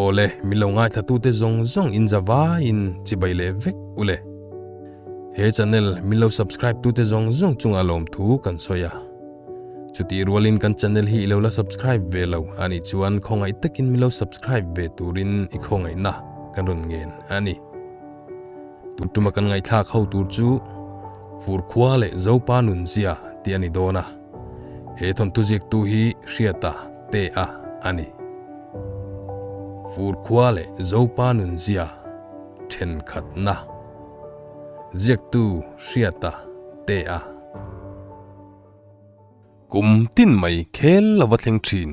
Awle, min lo ngaithlatute zawng zawng in za vaiin chibai leh vek ule. He channel min lo subscribe tute zawng zawng chunga lawmthu kan sawi a. Chutih rualin kan channel hi i lo la subscribe ve lo a nih chuan khawngaih takin min lo subscribe ve turin i khawngaihna kan rawn ngen a ni. Tun tuma kan ngaihthlak ho tur chu Furkhua leh Zopa Nunzia tih a ni dawn a. He thawnthu ziaktu hi Hriata Te-a a ni. Furkhua leh Zopa Nunzia thenkhatna ziaktu Hriata Te-a. Kum tin mai khel lova thleng thin,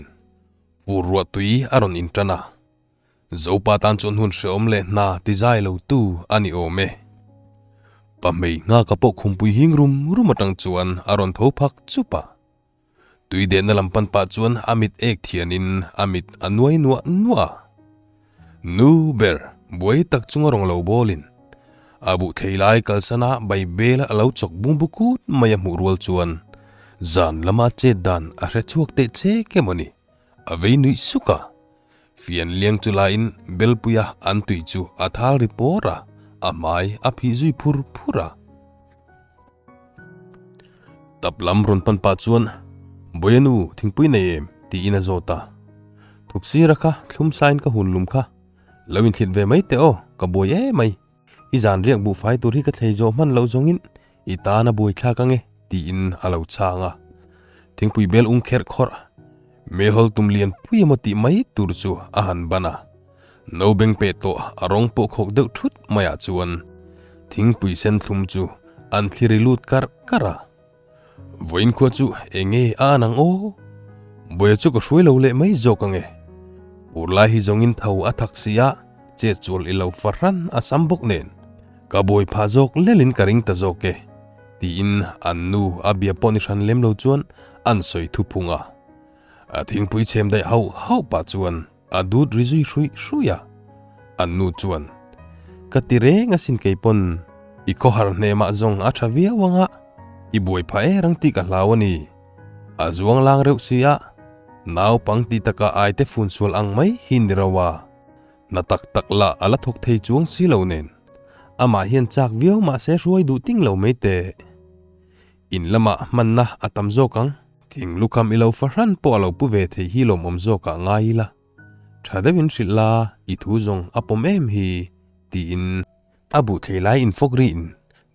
fur ruah tui a rawn intan a. Zopa tan chuan hun hreawm leh hna ti zai lo tu a ni awm e. Pa hmei nghaka pawh khumpui hing rum rum atang chuan a rawn tho phak chup a. Tui dehna lam pan pah chuan a mit ek thianin a mit a nuai nuah nuah a. Nu ber buai tak chunga rawn lo bawlin a buh thei lai kalsana Baibela a lo chawk bung bu kut mai a hmuh rual chuan zan lama chet dan a hre chhuak teh chek emaw ni a vei nuih suk a. Fian liang chu laiin Belpuia an tui chu a thal ri pawr a, a hmai a phih zui phur phur a. Tap lam rawn pan pah chuan, Bawiha nu, thingpui nei em? tiin a zawt a. Thuk sira kha thlum sain ka hun lum kha. Lo inthlit ve mai teh aw, ka buai em mai. I zan riak buhfai tur hi ka thlei zawh hman loh zawngin i tan a buai thlak ang e, tiin a lo chhang a. Thingpui bel ung kherh khawrh, meihawl tum lian pui emaw tih mai tur chu a han ban a. No beng peh tawh a rawng pawh khawk deuh thut maiah chuan thingpui sen thlum chu an thlir i lut karh karh a. Vawiin khua chu eng nge a an ang aw? Bawiha chu ka hruai lo leh mai zawk ang e. Fur lai hi zawngin tho a thak si a, chet chual i lo fahran a sam bawk nen ka bawi phah zawk lelin ka ring ta zawk e, tiin an nu a bia pawh ni hran lem lo chuan an sawi thuphung a. A thingpui chhem daih hauh hauh pah chuan A dut ri zui hruih hruih a, an nu chuan, Ka ti reng asin kei pawn, i khawhar hnemah zawng a tha viau ang a, i buai phah e rang tih ka hlau a ni. A zuang lang reuh si a, naupang ti taka ai te fun sual ang mai hi ni ro a, hna tak tak lah a la thawk thei chuang si lo nen, amah hian chak viau mahse hruai duh ting lo mai teh. In lamah hmanna a tam zawk ang. Thing lukham i lo fahran pawh a lo pu ve thei hi lawmawm zawkah ngai ila, tha deuhin hrilh la i thu zawng a pawm em hi tiin a buh thei lai infawk riin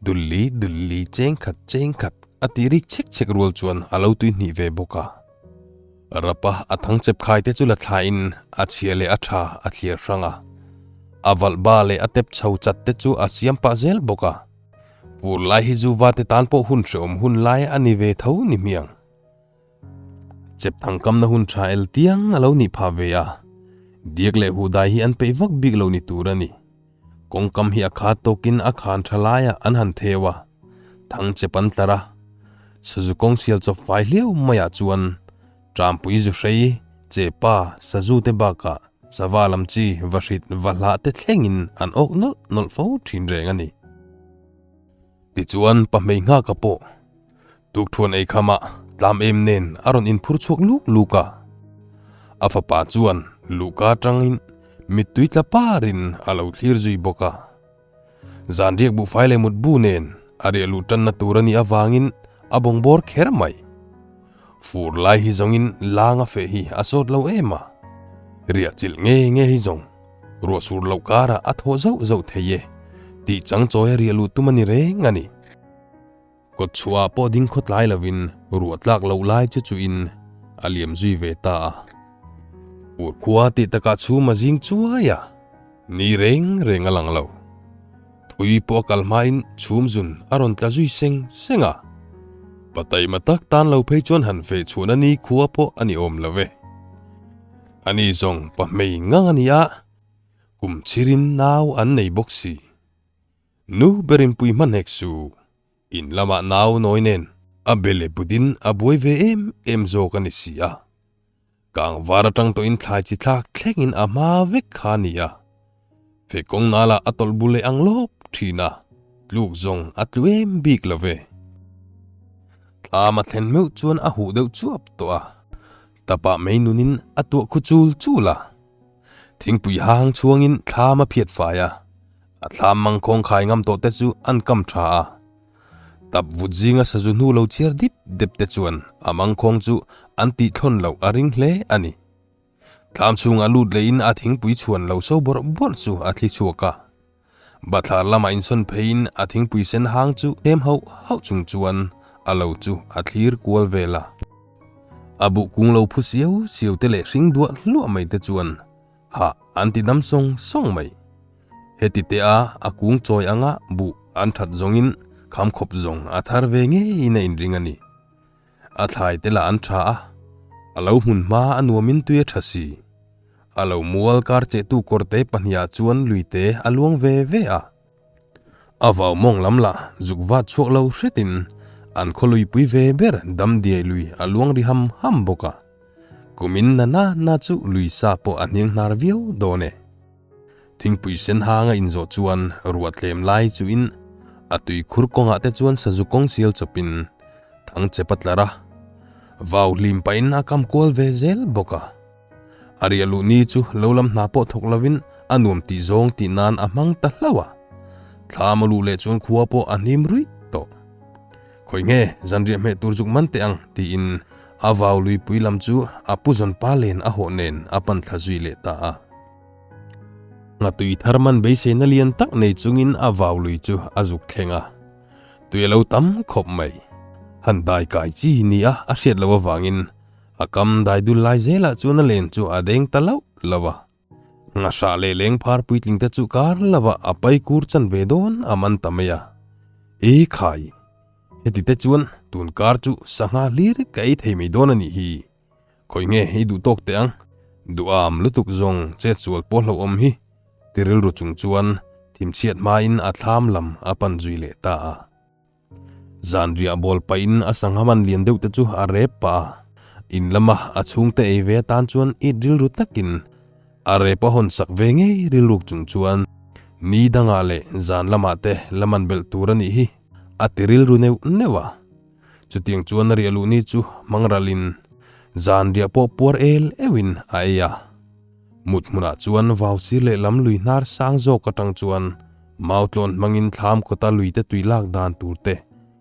dulli dulli cheng khat cheng khat a tih rik chhek chhek rual chuan a lo tui hnih ve bawk a. Rapa a thang chep khai te chu la thlain a chhia leh a tha a thliar hrang a, a valh ba leh a tep chho chat te chu a siam pah zel bawk a. Fur lai hi zu va te tan pawh hun hreawm hun lai a ni ve tho ni hmiang. Chep thang kamna hun tha el tiang a lo nih phah ve a, diak leh huh dai hi an peih vak bik lo ni tur a ni. Kawngkam hi a khat tawkin a khan tha laiah an han theu a, thang chep an tlar a. Sazu kawng sial chawp fai hliau maiah chuan Ṭampui zu hrei, chepa, sazu te bakah sava lam chi va hrit va hlah te thlengin an awk nawlh nawlh fo ṭhin reng a ni. Tichuan pahmei nghaka pawh tukthuan ei khamah tlam em nen a rawn inphur chhuak luk luk a. A fapa chuan luhka aṭangin mittui tla parin a lo thlir zui bawk a. Zan riak buhfai leh mutbu nen a riah luh tanna tur a nih avangin a bawng bawr kher mai. Fur lai hi zawngin lang a feh hi a sawt lo em a. Riah chilh nge nge hi zawng ruah sur loh karah a thaw zauh zauh thei e tih chang chawi a riah luh tum a ni reng a ni. Kawt chhuah pawh ding khaw tlai lovin ruah tlak loh lai chu chuin a liam zui ve ta a. Fur khua tih takah chhum a zing chuai a, ni reng reng a lang lo. Thui pawh a kal hmain chhum zun a rawn tla zui seng seng a. Pa taima tak tan lo phei chuan han feh chhuahna ni khua pawh a ni awm lo ve. Ani zawng pa hmei ngang a ni a, kum chhirin nau an nei bawk si. Nu berin pui hman hek su. In lamah nau nawi nen a be leh butin a buai ve em em zawk a ni si a. Kang var atang tawhin thlai chi thlak thlengin a hma vek kha a ni a. Fe kawng nalah a tawlh bu leh ang lawp thin a, tluk zawng a tlu em bik lo ve. Thlam a thlen meuh chuan a huh deuh chuap tawh a, tapah mei nunin a tuah khu chul chul a. Thingpui hang chhuangin thlam a phiat fai a, a thlam mangkhawng khai ngam tawh te chu an kam tha a. Tap vut zinga sazu hnu lo chhiar dip dep te chuan a mangkhawng chu an tih thlawn loh a ring hle a ni. Thlam chhungah lut lehin a thingpui chhuan lo so bawrh bawrh chu a thli chhuak a. Bathlar lamah insawn pheiin a thingpui sen hang chu tlem hauh hauh chung chuan a lo chu a thlir kual vel a. A buh kung lo phu siau siau te leh hring duah hluah mai te chuan hah an ti dam sawng sawng mai. Heti te a a kung chawi anga buh an that zawngin kham khawp zawng a thar ve ngeiin a inring a ni. A thlai te lah an tha a, a lo hmun hma a nuamin tui a tha si. A lo mual kar chehtu kawrte pahnihah chuan luite a luang ve ve a. A vau mawng lam lah zuk vat chhuak lo hretin an khaw luipui ve ber Damdiai lui a luang ri ham ham bawk a. Kumin na na na chu lui sa pawh a hniang hnar viau dawn e. Thingpui sen hanga inzawh chuan ruah tlem lai chuin a tui khur kawngah te chuan sazu kawng sial chawpin thang chep a tlar a, vau hlim pahin a kam kual ve zel bawk a. A riah luh ni chu lo lam hna pawh thawk lovin a nuam tih zawng tih nan a hmang ta hlauh a, thlam a luh leh chuan khua pawh a hnim ruih tawh. Khawi nge zanriah hmeh tur zuk man teh ang tiin a vau luipui lam chu a pu zawn pa len a hawh nen a pan thla zui leh ta a. Nghatui thar man beiseina lian tak nei chungin a vau lui chu a zuk thleng a, tui a lo tam khawp mai. Han dai kai chi nia a hriat loh avangin a kam dai dul lai zelah chuan a len chu a deng ta lauh lauh a. Nghahrah leh leng phar puitling te chu kar lovah a pai kur chan ve dawn a man ta mai a. E khai! Heti te chuan tun kar chu sangha hlir ka ei thei mai dawn a nih hi. Khawi nge i duh tawk teh ang? Duham lutuk zawng chet sual pawh hlauhawm hi ti rilru chung chuan thimchhiat hmain a thlam lam a pan zui leh ta a. Zanriah bawl pahin a sangha man lian deuh te chu a rep pah a, in lama a chhungte ei ve atan chuan it rilru takin a rep a hawn sak ve ngei rilruk chung chuan ni dangah leh zan lamah te la man belh tur a nih hi a ti rilru neuh neuh a. Chutiang chuan a riah luh ni chu hmang ralin zan riah pawh puar el euhin a ei a. Mut hmunah chuan vau sir leh lam lui hnar sang zawk atang chuan mau tlawn hmangin thlam kawta luite tui lak dan tur te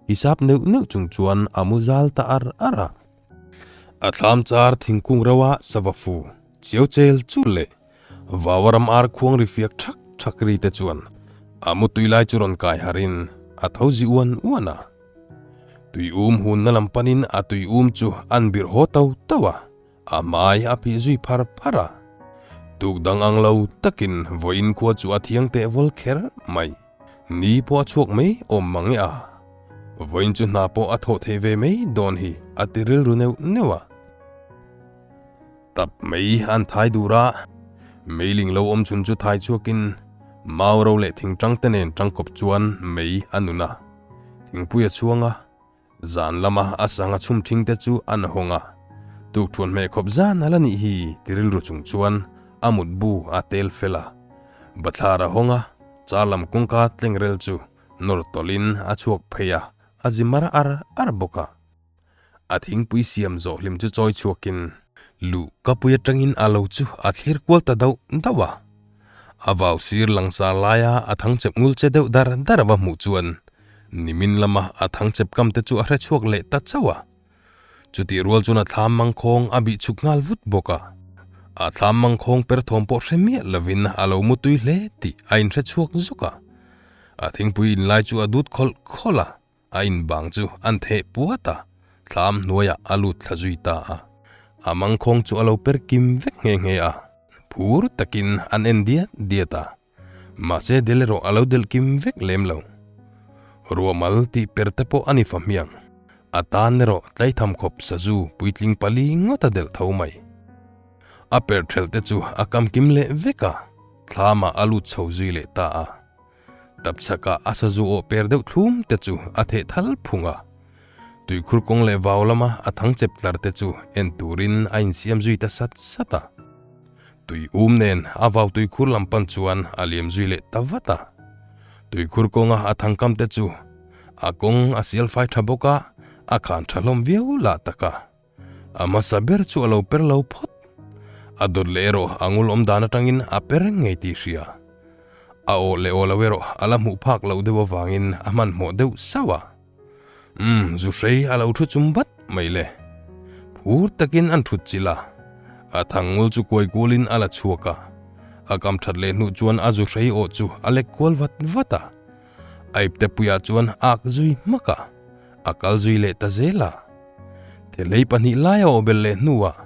hisap neuh neuh chung chuan a mu zal ta ar ar a. A thlam char thingkung reuha sava fu chiau chel chul leh Vau a ram ar khuang ri fiak thak thak ri te chuan a mutui lai chu rawn kai harin a tho zi uan uan a. Tui um hunna lam panin a tui um chu an birh haw tau tau a, a hmai a phih zui phar phar a. Tuk dang ang lo takin vawiin khua chu a thiang teh vawl kher mai. Ni pawh a chhuak mai awm mang e a. Vawiin chu hna pawh a thawh theih ve mai dawn hi a ti rilru neuh neuh a. Tap mai an thai dur a, meiling lo awm chhun chu thai chhuakin mau ro leh thingtang te nen tangkawp chuan mei a nun a. Thingpui a chhuang a, zan lama a sangha chhum thing te chu an hawng a. Tukthuan hmeh khawp zan a la nih hi ti rilru chung chuan a mutbu a tel fel a. Bathlar a hawng a, char lam kawngka tlengrel chu nawr tawlhin a chhuak phei a, a zi mar ar ar bawk a. A thingpui siam zawh hlim chu chawi chhuakin luh ka pui atangin a lo chu a thlir kual ta dauh dauh a. A vau sir langsar laia a thangchep ngul che deuh dar dar a va hmuh chuan nimin lama a thangchep kam te chu a hre chhuak leh ta chauh a. Chutih rual chuan a thlam mangkhawng a bih chhuk nghal vut bawk a. A thlam mangkhawng per thawm pawh hre miah lovin a lo mutui hle tih a inhre chhuak zuk a. A thingpui inlai chu a dut khawlh khawlh a. A inbang chu an theh puat a, thlam hnuaiah a lut thla zui ta a. A mangkhawng chu a lo per kim vek nghe nghe a, phur takin an en diat diat a. Mahse del erawh a lo delh kim vek lem lo. Ruahmal tih per te pawh a ni fa hmiang. A tan erawh tlaitham khawp sazu puitling pali ngawt a delh tho mai. A per thelh te chu a kam kim leh vek a, thlamah a lut chho zui leh ta a. Tapchhakah a sazu awh per deuh thlum te chu a theh thal phung a. Tuikhur kawng leh vau lama a thang chep tlar te chu en turin a insiam zui ta sat sat a. Tui um nen a vau tuikhur lam pan chuan a liam zui leh ta vat a. Tuikhur kawnga a thang kam te chu a kawng a sial fai tha bawk a, a khan tha hlawm viau lah tak a. A hmasa ber chu a lo per lo phawt. A dawt leh erawh a ngul awm dan atangin a per ngei tih hria. A aw leh aw lo erawh a la hmuh phak loh deuh avangin a hmanhmawh deuh sauh a. Umm, zu hrei a lo thu chum vat mai le. Phur takin an thut chilh a. A thang ngul chu kuai kualin a la chhuak a. A kam that leh hnuh chuan a zu hrei awh chu a lek kual vat vat a. A ipte puiah chuan a ak zui hmak a, a kal zui leh ta zel a. Thelei pahnih lai a awh belh leh hnuah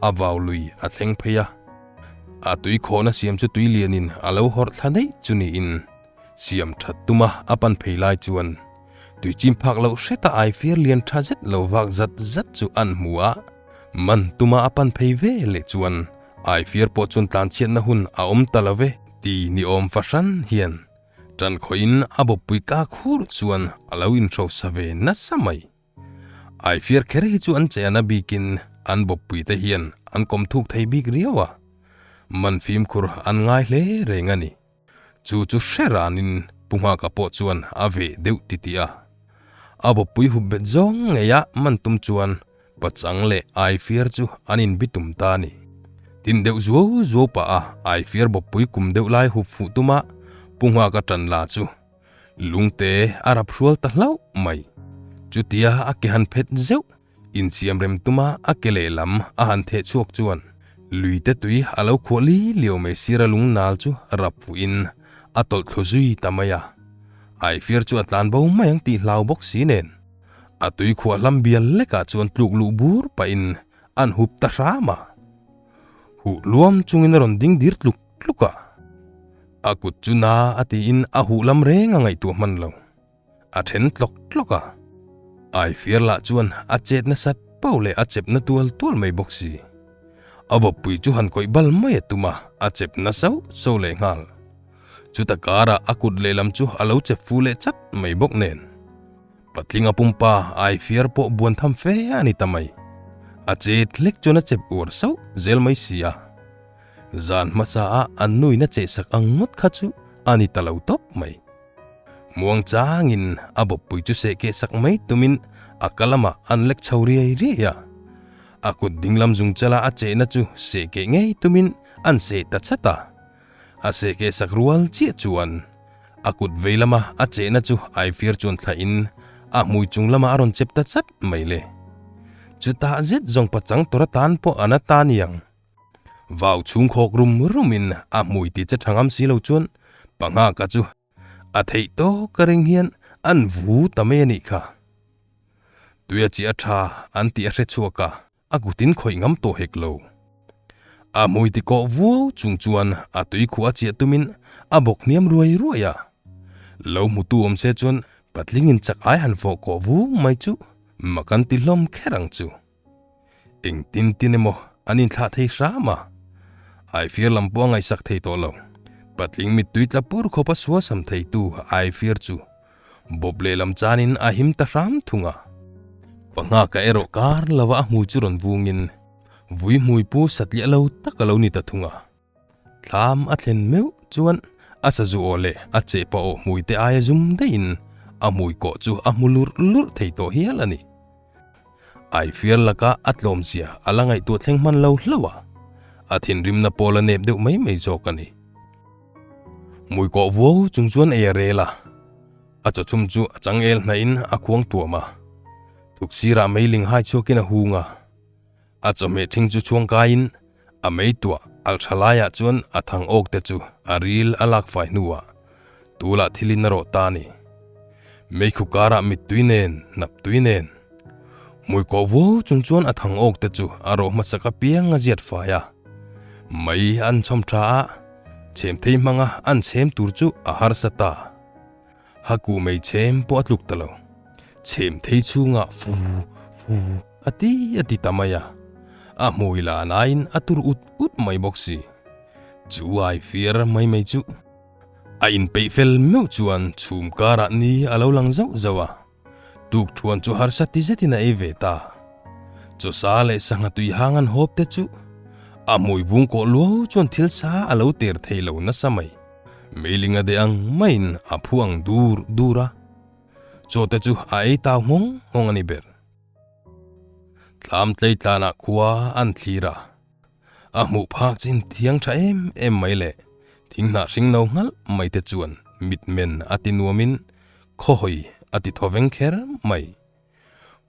a vau lui a thleng phei a. A tui khawhna siam chu tui lianin a lo hawrh thla daih chu niin siam that tuma a pan phei lai chuan tui chim phak loh hreta ai fiar lian tha zet lo vak zat zat chu an hmu a. Man tuma a pan phei ve leh chuan ai fiar pawh chuan tlanchhiatna hun a awm ta lo ve ti ni awm fahran hian Ṭan khawhin a bawppui ka khur chuan a lo inhrosa ve nasa mai. Aifiar kher hi chu an che ana bikin an bawppuite hian an kawm thuk thei bik riau a, man fimkhur an ngai hle reng a ni. Chu chu hre ranin Pu Nghaka pawh chuan a veh deuh titih a. A bawppui hup bet zawng ngeia man tum chuan Pachang leh Aifiar chu an inbitum ta a ni. Tin deuh zuau zuau pah a Aifiar bawppui kum deuh lai hup fuh tuma Pu Nghaka ṭan la chu lungte a rap hrual ta hlauh mai. Chutia a ke han phet zeuh insiam rem tuma a ke lehlam a han theh chhuak chuan luite tui a lo khuah li liau mai sira lung nal chu rap fuhin a tawlh thlu zui ta mai a. Aifiar chu a tlan bo mai ang tih hlau bawk si nen. A tui khuah hlam bial lekah chuan tluk luh bur pahin an hup ta hram a. Huh luam chungin a rawn ding dir tluk tluk a. A kut chu na a tiin a huh lam reng a ngaihtuah hman lo. A then tlawk tlawk a. Aifiar lah chuan a chet nasat pauh leh a chep na tual tual mai bawk si. A bawppui chu han kawih bal mai a tum a, a chep na sauh sauh leh nghal. Chuta karah a kut lehlam chu a lo chep fu leh chat mai bawk nen. Patlinga pumpa ai fiar pawh buan tham fe a ni ta mai. A chet hlek chuan a chep uar sauh zel mai si a. Zan hmasa a an nuin a chehsak ang ngawt kha chu a ni ta lo tawp mai. Muang changin a bawppui chu seh keh sak mai tumin a ka lamah an lek chho riai riai a. A kut dinglam zung chala a chehna chu seh keh ngei tumin an seh ta chat a. A seh keh sak rual chiah chuan A kut vei lama a chehna chu Aifir chuan thlahin a hmui chung lama a rawn chep ta chat mai le. Chutah zet zawng pachang tur atan pawh a na ta niang. Vau chhung khawk rum rumin a hmui ti che tha ngam si lo chuan Panghaka chu a theih tawk ka ring hian an vu ta mai a nih kha. Tuia chi a tha an tih a hre chhuak a. A kutin khawih ngam tawh hek lo. A hmui ti kawh vuau chung chuan a tui khuh a chiah tumin a bawk hniam ruai ruai a. Lo hmutu awm se chuan patlingin chak ai han fawh kawh vung mai chu mak an ti hlawm kher ang chu. Eng tin tin emaw an inthlah thei hram a. Aifiar lam pawh a ngaihsak thei tawh lo. Patling mittui tla pur khawpa suasam theitu Aifiar chu Bawp lehlam chanin a him ta hram thung a. Panghaka erawh kar lova a hmui chu rawn vungin vui hmui pu satliah lo tak a lo ni ta thung a. Thlam a thlen meuh chuan a sazu aw leh a chehpa aw hmui te aia zum daihin a hmui kawh chu a hmu lurh lurh thei tawh hial a ni. Aifiar laka a tlawmzia a la ngaihtuah thleng hman lo hlauh a, a thinrimna pawl a nep deuh mai mai zawk a ni. Hmui kawh vuau chung chuan ei a rel a, a chawchhum chu a changel hnahin a khuang tuam a, thuk sirah meiling hai chhuakin a hung a, a chawhmeh ṭhing chu chhuang kaiin a mei tuah alh ṭha laiah chuan a thang awk te chu a ril a lak fai hnuah tulah thilin a rawh ta a ni. Meikhu karah mittui nen, hnap tui nen. Hmui kawh vuau chung chuan a thang awk te chu a rawh hmasak apiang a ziat fai a. Mei an chhawm tha a, chhem thei hmanga an chhem tur chu a harsa ta. Haku mei chhem pawh a tluk ta lo. Chhem thei chhungah fu fu a ti a ti ta mai a. A hmui la nain a tur ut ut mai bawk si. Chu ai fiar mai mai chu. A inpeih fel meuh chuan chhum karah ni a lo lang zauh zauh a. Tuk thuan chu harsa ti zetin a ei ve ta. Chawsa leh sangha tui hang an hawp te chu a hmui vung kawh luau chuan thil sa a lo ter thei lo nasa mai. Meiling a deh ang maiin a phu ang dur dur a. Chaw te chu a ei tau nghawng nghawng a ni ber. Thlam tlei tlanah khua an thlir a. A hmuh phak chin thiang tha em em mai leh thing hnah hring no nghalh mai te chuan mitmen a ti nuamin khawhawi a ti thaw veng kher mai.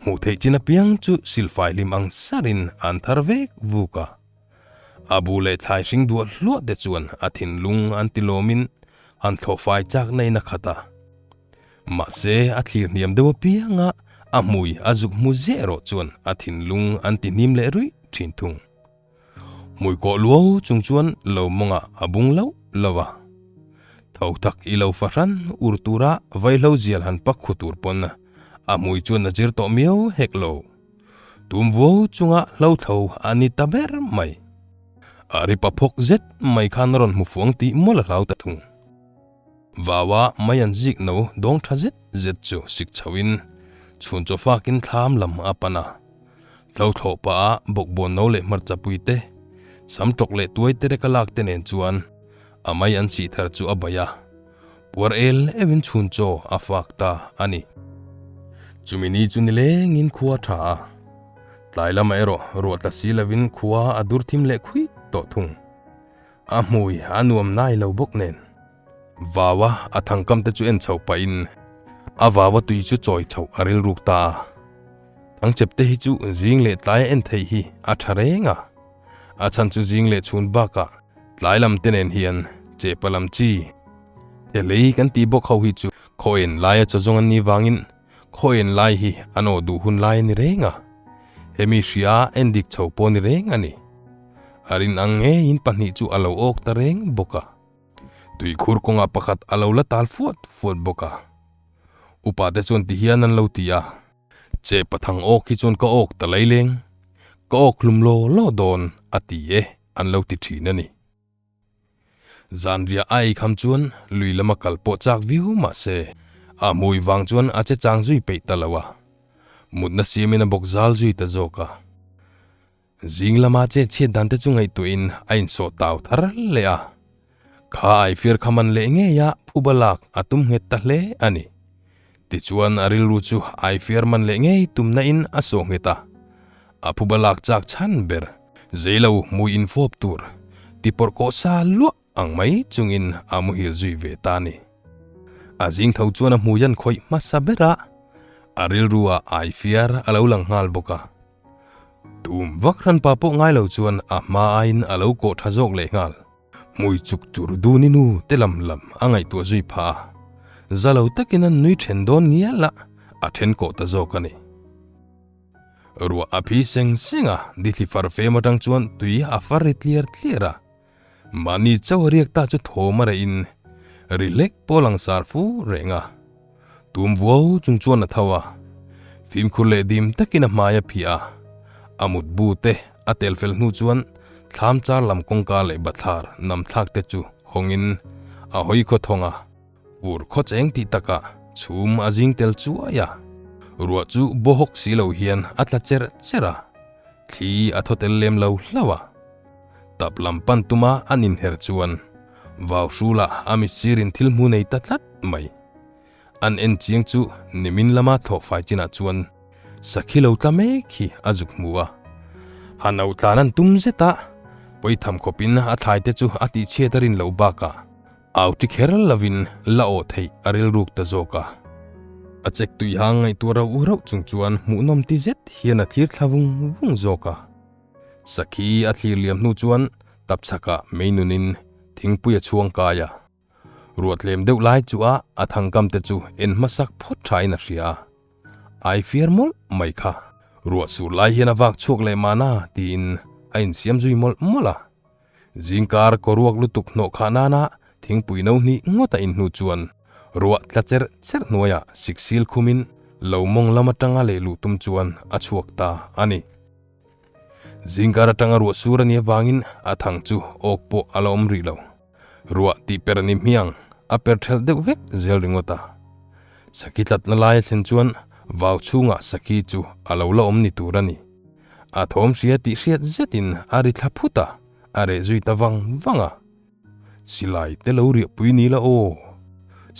Hmuh theih chin apiang chu silfai hlim ang sarin an thar vek vuk a. A bu leh thlai hring duah hluah te chuan a thinlung an ti lawmin han thlawhfai chak na in a khat a. Mahse a thlir hniam deuh apianga a hmui a zuk hmu ziah erawh chuan a thinlung an ti hnim leh ruih thin thung. Hmui kawh luau chung chuan lo mawngah a bung loh loh a. Tho tak i lo fahran ur tura vaihlo zial han pak khu tur pawn a hmui chuan a zir tawh miau hek lo. Tum vuau chunga hlothlo a ni ta ber mai. A ri pa phawk zet mai khan a rawn hmu fuang tih mawlh a hlau ta thung. Vaua mai an zik no dawng tha zet zet chu sik chhoin chhun chaw fakin thlam lam a pan a. Hlo thlawh pah a bawkbawn no leh hmarcha pui te, sam tawk leh tuai te reka lak te nen chuan a mai an sih thar chu a baih a, puar el euhin chhun chaw a fak ta a ni. Chumi ni chu nilengin khua a tha a, tlai lamah erawh ruah tla si lovin khua a dur thim leh khuih tawh thung. A hmui a nuam nai lo bawk nen. Vaua a thangkam te chu en chhoh pahin a vaua tui chu chawi chhoh a rilruk ta a. Thangchep te hi chu zing leh tlai a en theih hi a tha reng a. A chhan chu zing leh chhun bakah tlai lam te nen hian chepa lam chi the lei kan tih bawk ho hi chu khaw en laia chaw zawng an nih vangin khaw en lai hi an awh duh hun lai a ni reng a. Hemi hria en dik chho pawh a ni reng a ni. A rin ang ngeiin pahnih chu a lo awk ta reng bawk a. Tuikhur kawngah pakhat a lo la tal fuat fuat bawk a. Upa te chuan ti hian an lo ti a. Che pathang awk hi chuan ka awk ta laileng, ka awk hlum law law dawn a ti e an lo ti thin a ni. Zanriah a ei kham chuan lui lama kal pawh chak viau mah se a hmui vang chuan a che chang zui peih ta lo a. Mutna siamin a bawk zal zui ta zawk a. Zing lama che chhiat dan te chu ngaihtuahin a insawh tau thar leh a. Kha aifir kha man leh ngei a phuba lak a tum nghet ta hle a ni. Tichuan a rilru chu aifir man leh ngei tumna in a sawh nghet a. A phuba lak chak chhan ber zeilo hmui infawp tur ti pawrh kawh sa luah ang mai chungin a muhil zui ve ta a ni. A zing tho chuan a hmui an khawih hmasa ber a, a rilru ah aifiar a lo lang nghal bawk a. Tum vak hran pa pawh ngai lo chuan a hma aiin a lo kawh tha zawk leh nghal. Hmui chuk chur dun i nu te lam lam a ngaihtuah zui phah a, za lo takin an nui then dawn ngial a, a then kawh ta zawk a ni. Ruah a phi seng seng a, dithli far fem atang chuan tui a far ri tliar tliar a. Mahni chauh a riak ta chu thawm a reh in ri hlek pawh a langsar fu reng a. Tum vuau chung chuan a tho a, fimkhur leh dim takin a hmai a phiah a, a mutbu te a tel fel hnu chuan thlam char lam kawngka leh bathlar nam thlak te chu hawngin a hawi khaw thawng a, fur khaw cheng tih takah chhum a zing tel chuai a, ruah chu baw hawk si lo hian a tla cherh cherh a, thli a thaw tel lem lo hlauh a. Tap lam pan tuma an inher chuan vau hrulah a mitsirin thil hmu nei ta tlat mai. An en chiang chu nimin lama thlawhfai chinah chuan sakhi lo tla mek hi a zuk hmu a. Han auh tlan an tum zet a, pawitham khawpin a thlai te chu a tihchhiat a rin loh bakah au ti kher lovin la awh theih a rilruk ta zawk a. A chek tui hang ngaihtuah rauh rauh chung chuan hmuhnawm ti zet hian a thlir thla vung vung zawk a. Sakhi a thlir liam hnu chuan tapchhakah mei nunin thingpui a chhuang kai a. Ruah tlem deuh lai chu a a thangkam te chu en hmasak phawt thain a hria a. Ai fiar mawlh mai kha. Ruah sur lai hian a vak chhuak leh mahna tiin a insiam zui mawlh mawlh a. Zingkar kawruak lutuk hnawh khah nana thingpui no hnih ngawt a inhnu chuan ruah tla cherh cherh hnuaiah siksil khumin lo mawng lam atanga lehluh tum chuan a chhuak ta a ni. Zingkar atanga ruah sur a nih avangin a thang chu awk pawh a la awm rih lo. Ruah tih per a ni hmiang, a per thelh deuh vek zel ringawt a. Sakhi tlatna lai a thlen chuan vau chhungah sakhi chu a lo la awm ni tur a ni. A thawm hria tih hriat zetin a ri thla phut a, a reh zui ta vang vang a. Silai te lo riahpui ni la aw.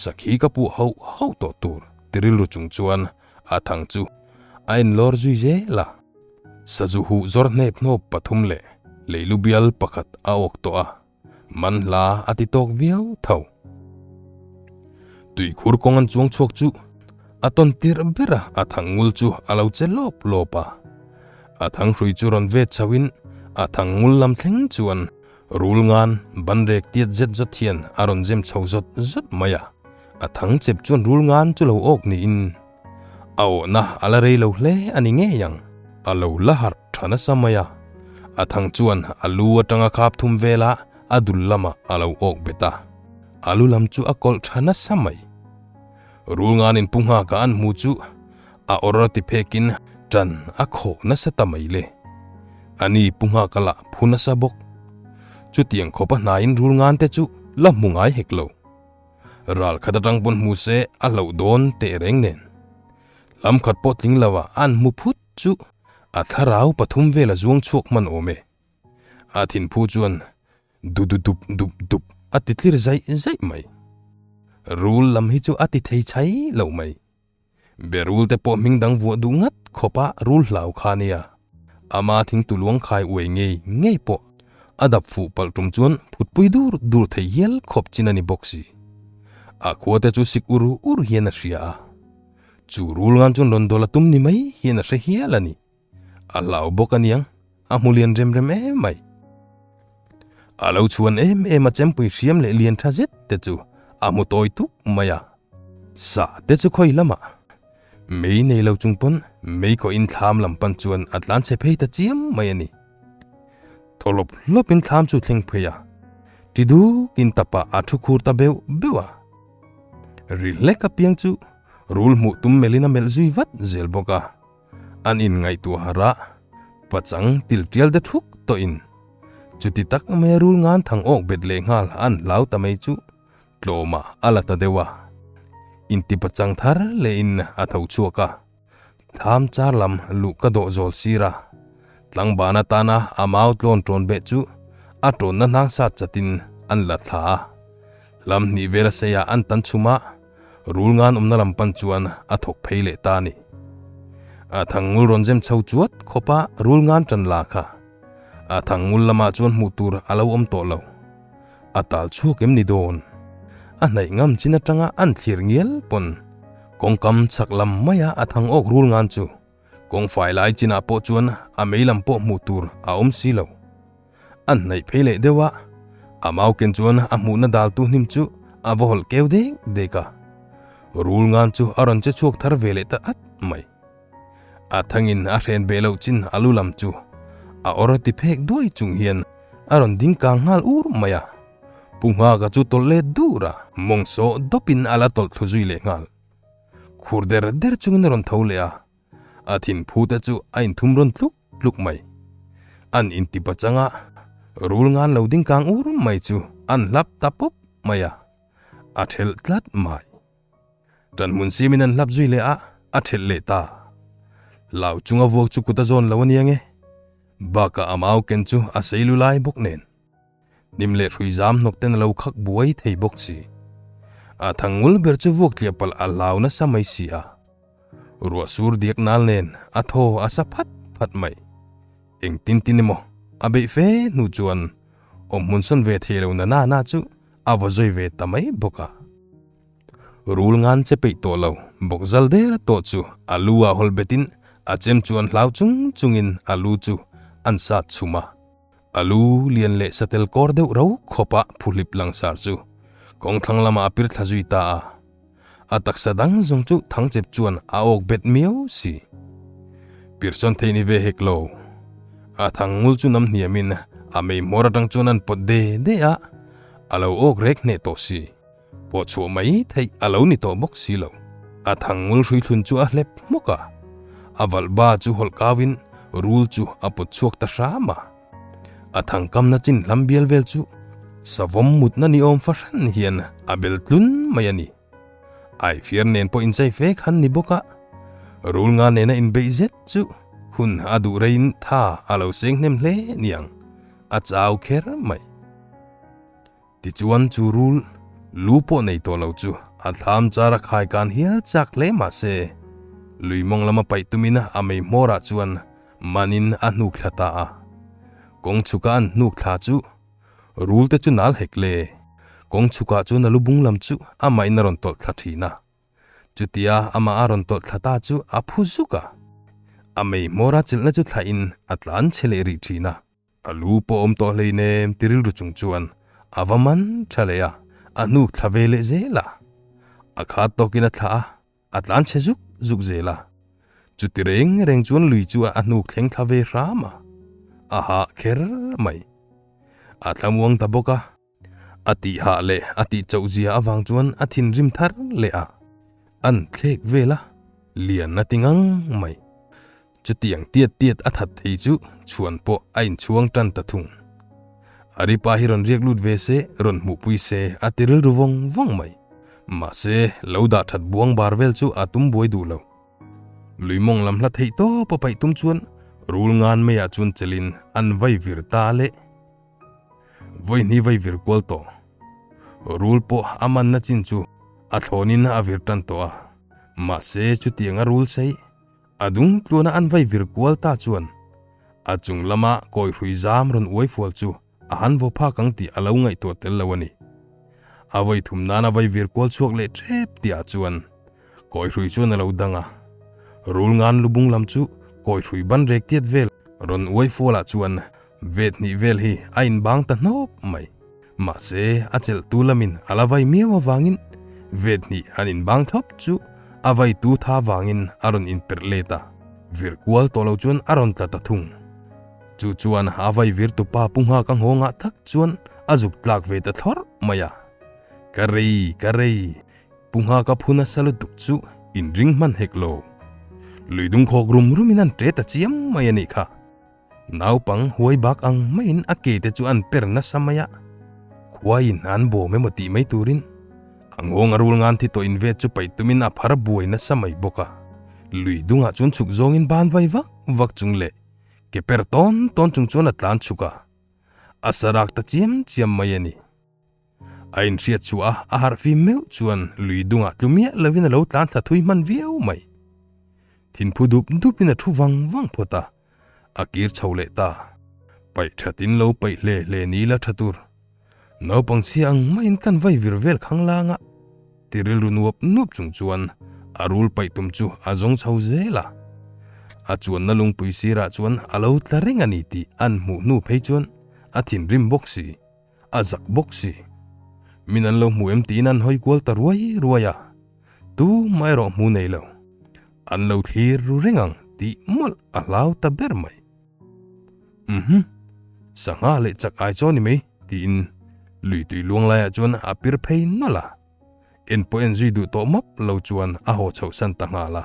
Sakhi ka puh hauh hauh tawh tur ti rilru chung chuan a thang chu a enlawr zui zel a. Sazu huh zawr hnep hnawp pathum leh. Leilu bial pakhat a awk tawh a, man hla a ti tawk viau tho. Tuikhur kawng an chuang chhuak chu a tawn tirh ber a, a thang ngul chu a lo che lawp lawp a. A thang hrui chu rawn vet chho in a thang ngul lam thleng chuan rul ngan ban rek tiat zet zawt hian a rawn zem chho zawt zawt mai a. A thang chep chuan rul ngan chu lo awk niin A awhna a la rei lo hle a ni ngei ang. A lo la harh tha nasa mai a. A thang chuan a lu atanga khap thum vela a dul lamah a lo awk bet a. A lu lam chu a kawlh tha nasa mai. Rul ngan in pu nghaka an hmu chu a awr a ti phekin tan a khawh nasa ta mai le. Ani pu nghaka lah phu nasa bawk. Chutiang khawpa hnaiin rul ngan te chu la hmu ngai hek lo. Ral khat atang pawn hmu se a hlauh dawn teh reng nen. Lam khat pawh tling lo ah an hmu phut chu a thlarau pathum vel a zuang chhuak hman awm e. A thinphu chuan du du dup dup dup a ti tlir zaih zaih mai. Rul lam hi chu a ti thei chai lo mai. Berul te pawh hming dang vuah duh ngat khawpa rul hlau kha nia. Ama thingtu luang khai uai ngei ngei pawh a dap fuh palh tum chuan phutpui dur dur thei hial khawp chin a ni bawk si. A khua te chu sik ur ur hian a hria a. Chu rul ngan chuan rawn dawl a tum ni mai hian a hre hial a ni. A hlau bawk a niang, a hmu lian rem rem em mai. A lo chhuan em em a chempui hriam leh lian tha zet te chu a hmu tawi tuk mai a. Sa te chu khawi lamah mei nei lo chung pawn mei kawhin thlam lam pan chuan a tlan chhe phei ta chiam mai a ni. Thaw lawp lawpin thlam chu thleng phei a, ti dukin tapah a thu khur ta beuh beuh a. Ri hlek apiang chu rul hmuh tum melhin a melh zui vat zel bawk a. An inngaihtuah harh a, pachang til tial te thuk tawhin chuti tak maia rul ngan thang awk bet leh nghal an hlau ta mai chu tlawmah a la ta deuh a. Intipachang thar lehin a tho chhuak a, thlam char lam luh ka dawh zawl sir a, tlangban atana a mau tlawn tawn beh chu a tawnna hnang sat chatin an la thla a. Hlam hnih vel a seia an tan chhum a, Rul ngan awmna lam pan chuan a thawk phei leh ta a ni. A thangngul rawn zem chho chuat khawp a rul ngan tan la kha. A thangngul lamah chuan hmuh tur a lo awm tawh lo. A tal chhuak em ni dawn? A hnaih ngam chin atanga an thlir ngial pawn kawngkam chhak lam maia a thang awk rul ngan chu kawngfai lai chinah pawh chuan a mei lam pawh hmuh tur a awm si lo. A hnaih phei leh deuh a, a mau ken chuan a hmuhna daltu hnim chu a va hawlh keu dek dek a. Rul ngan chu a rawn che chhuak thar ve leh ta at mai. A thangin a hren beh loh chin a lu lam chu a awr ti phek duai chung hian a rawn ding kang nghal ur mai a. Pu Nghaka chu tawlh let dur a, mawng sawh dawpin a la tawlh thlu zui leh nghal. Khur der der chungin a rawn tho leh a, a thinphu te chu a inthum rawn tluk tluk mai. An inti pachanga rul ngan lo ding kang ur mai chu an hlap ta pawp mai a, a thelh tlat mai. Tanhmun siamin an hlap zui leh a, a thelh leh ta. Hlau chunga vuak chu kut a zawn lo a nia nge. Bakah a mau ken chu a sei lu lai bawk nen. Hnim leh hrui zam hnawk ten a lo khak buai thei bawk si. A thangngul ber chu vuak tliah palh a hlau nasa mai si a. Ruah sur diak nal nen a thaw a sa phat phat mai. Eng tin tin emaw a beih fe hnu chuan awmhmun sawn ve thei lo na na na chu a vaw zui ve ta mai bawk a. Rul ngan che peih tawh lo bawk zal der tawh chu a lu ah hawl betin a chem chu an hlau chung chungin a lu chu an sat chhum a. A lu lian leh satel kawr deuh ro khawpa phuhlip langsar chu kawngthlang lamah a pir thla zui ta a. A taksa dang zawng chu thangchep chuan a awk bet miau si. Pirsawn thei ni ve hek lo. A thangngul chu nam hniamin a mei hmawr atang chuan an pawt de de a, a lo awk rek hneh tawh si. Pawh chhuah mai theih a lo ni tawh bawk si lo. A thangngul hruithlun chu a hlep hmawk a, a valh ba chu hawlh kauin rul chu a pawt chhuak ta hram a. A thangkamna chin hlam bial vel chu savawm mutna ni awm fahran hian a bel tlun mai a ni. Aifiar nen pawh inchei fe khan ni bawk a, rul nga nena inbeih zet chu hun a duh reiin tha a lo seng hnem hle niang, a chau kher mai. Tichuan chu rul lu pawh nei tawh lo chu a thlam char a khai kan hial chak hle mah se, lui mawng lama paih tumin a mei hmawrah chuan manin a hnuk thla ta a. Kawng chhuka an hnuk thla chu rul te chu nal hek le. Kawng chhukah chuan a lu bung lam chu amahin a rawn tawlh thla thin a. Chutia amah a rawn tawlh thla ta chu a phu zuk a. A mei hmawra chelhna chu thlahin a tlan chhe leh rih thin a. A lu pawh awm tawh hleinem ti rilru chung chuan a va man tha leh a, a hnuk thla ve leh zel a. A khat tawkin a thlah a, a tlan chhe zuk zuk zel a. Chuti reng reng chuan lui chu a hnuk thleng thla ve hram a, a hah kher mai. A thlamuang ta bawk a. A tih hah leh a tih chauh zia avang chuan a thinrim thar leh a, an thlek vel a, lian a ti ngang mai. Chutiang tiat tiat a that thei chu chhuan pawh a inchhuang tan ta thung. Aripa hi rawn riak lut ve se, rawn hmuhpui se a ti rilru vawng vawng mai. Mahse, lo dah that buang bar vel chu a tum buai duh lo. Lui mawng lam hla theih tawp a paih tum chuan rul ngan maiah chuan chelin an vai vir ta leh. Vawihni vai vir kual tawh. Rul pawh a manna chin chu a thlawnin a vir tan tawh a. Mahse chutianga rul sei a dung tluana an vai vir kual ta chuan a chung lama kawi hrui zam rawn uai fual chu a han vaw phak ang tih a lo ngaihtuah tel lo a ni. A vawi thum nana vai vir kual chhuak leh tep tihah chuan Kawi hrui chuan a lo dang a, rul ngan lubung lam chu kawi hrui ban rek tiat vel rawn uai fualah chuan vet hnih vel hi a inbang ta hnawp mai. Mahse, a chelhtu lamin a la vai miau avangin vet hnih han inbang thlawp chu a vaitu tha vangin a rawn inperh let a, vir kual tawh lo chuan a rawn tla ta thung. Chu chuan a vai virtupa Pu Nghaka nghawngah tak chuan a zuk tlak ve ta thlawrh mai a, Ka rei, ka rei, Pu Nghaka phu nasa lutuk chu inring hman hek lo. Lui dung khawk rum rumin an ṭe ta chiam mai a nih kha. Naupang huai bak ang maiin a ke te chu an per nasa mai a, khuaiin an bawm emaw tih mai turin a nghawng a rul ngan thi tawh invet chu paih tumin a phar buai nasa mai bawk a. Lui dungah chuan chhuk zawngin ban vai vak vak chung leh ke per tawn tawn chung chuan a tlan chhuk a, a sarak ta chiam chiam mai a ni. A inhriat chhuah a, a harh fim meuh chuan lui dungah tlu miah lovin a lo tlan thla thui hman viau mai. Thinphu dup dupin a thu vang vang phawt a, a kir chho leh ta. Paih thatin lo paih hle hle ni la tha tur. Naupang chhia ang maiin kan vai vir vel khang lang a, ti rilru nuap nuap chung chuan a rul paih tum chu a zawng chho zel a. A chuanna lungpui sirah chuan a lo tla reng a ni tih an hmuh hnu phei chuan a thinrim bawk si. A zak bawk si. Min an lo hmu em tiin an hawi kual ta ruai ruai a, tu mah erawh hmu nei lo. An lo thlir ru reng ang tih mawlh a hlau ta ber mai. Uhmm, sangha leh chak ai chaw ni mai tiin lui tui luang laiah chuan a pir phei nawlh a. En pawh en zui duh tawh map lo chuan a haw chhoh san ta nghal a.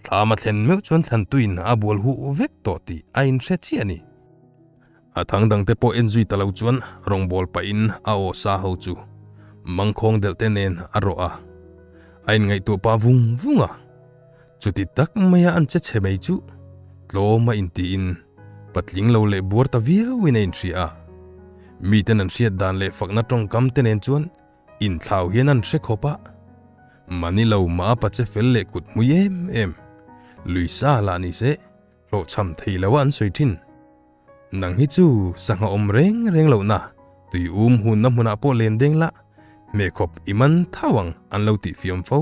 Thlam a thlen meuh chuan thlantuiin a bual huh vek tawh tih a inhre chiah a ni. A thang dangte pawh en zui ta lo chuan rawngbâwl pahin a aw sa ho chu mangkhawng delh te nen a rawh a, a inngaihtuah pah vung vung a. Chuti tak maia an che chhe mai chu tlawm a intiin patling lo leh buar ta viauin a inhria a. Miten an hriat dan leh fakna tawngkam te nen chuan Inthlau hian an hre khawp a, mani lo mah a pache fel leh kut hmui em em, lui sa lah ni se hlawhchham thei lo a an sawi thin. Nang hi chu sangha awm reng reng lohna tui um hunna hmunah pawh len deng la, hmeh khawp i man thau ang an lo tih fiam fo.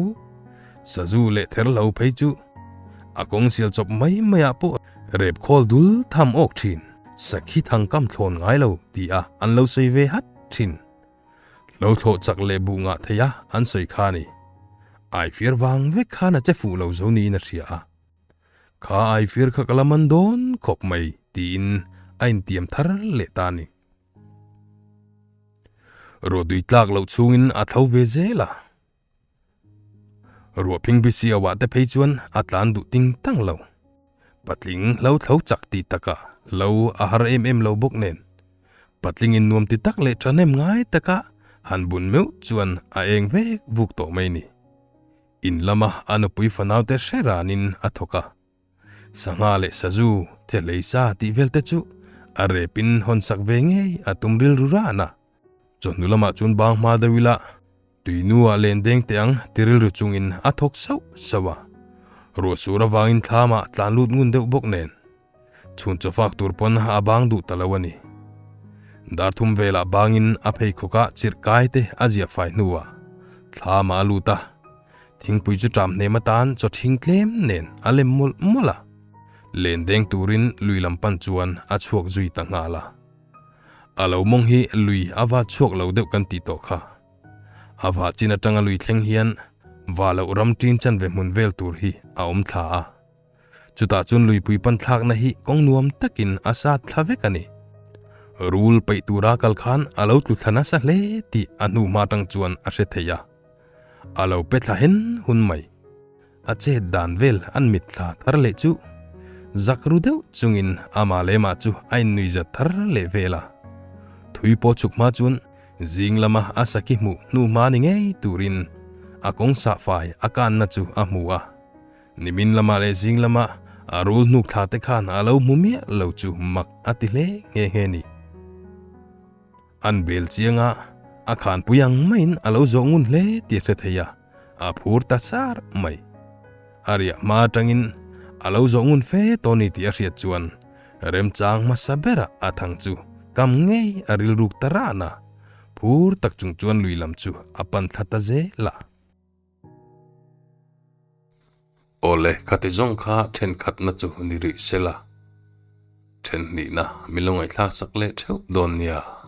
Sazu leh ther lo phei chu a kawng sial chawp mai maiah pawh rep khawl dul tham awk thin. Sakhi thangkam thlawn ngai lo ti a an lo sawi ve hat thin. Lo thlawh chak leh buh ngah thei a an sawi kha a ni. Aifir vang vek khan a che fuh lo zo niin a hria a. Kha aifir kha ka la man dawn khawp mai tiin a intiam thar leh ta a ni. Ruahtui tlak loh chhungin a tho ve zel a. Ruah phing bisi auah te phei chuan a tlan duh ting tang lo. Patling hlo thlo chak tih takah hlo a har em em lo bawk nen. Patlingin nuam ti tak leh thahnem ngai taka han bun meuh chuan a eng vek vuk tawh mai ni. In lama a nupui fanaute hre ranin a thawk a. Sangha leh sazu, thehlei sa tih vel te chu a repin hawn sak ve ngei a tum rilru ran a. Chawhnu lamah chuan bang hma deuh ila tuinu ah len deng teh ang ti rilru chungin a thawk sauh sauh a. Ruah sur avangin thlamah tlan lut ngun deuh bawk nen. Chhun chaw fak tur pawn a bang duh ta lo a ni. Dar thum velah bangin a pheikhawkah chirh kai te a ziah fai hnuah thlamah a lut a, thingpui chu ṭam hnem atan chaw ṭhing tlem nen a lem mawlh mawlh a. Len deng turin lui lam pan chuan a chhuak zui ta nghal a. A lo mawng hi lui a va chhuak lo deuh kan tih tawh kha. A vah chin atanga lui thleng hian va loh ram ṭin chanve hmun vel tur hi a awm thla a. Chutah chuan luipui pan thlakna hi kawng nuam takin a sat thla vek a ni. Rul peih tura kal khan a lo tlu thla nasa hle tih a hnu hma atang chuan a hre thei a. A lo pe thla hen hun mai. A chet dan vel an mitthla thar leh chu zak ru deuh chungin amah leh mah chu a innuizat thar leh vel a. Thui pawh chhuk hma chuan zing lama a saki hmuh hnu hma ni ngei turin a kawng sahfai a kanna chu a hmu a. Nimin lamah leh zing lamah a rul hnuk thla te khan a lo hmu miah lo chu mak a ti hle nghe nghe ni. An bel chiang a, a khanpui ang maiin a lo zawh ngun hle tih a hre thei a, a phur ta sar mai. A riah hma atangin a lo zawh ngun fe tawh ni tih a hriat chuan remchang hmasa berah a thang chu kam ngei a rilruk ta ran a, phur tak chung chuan lui lam chu a pan thla ta zel a. Awle, khati zawng kha thenkhatna chu ni rih se la, thenhnihna min lo ngaihthlak sak leh theuh dawn nia.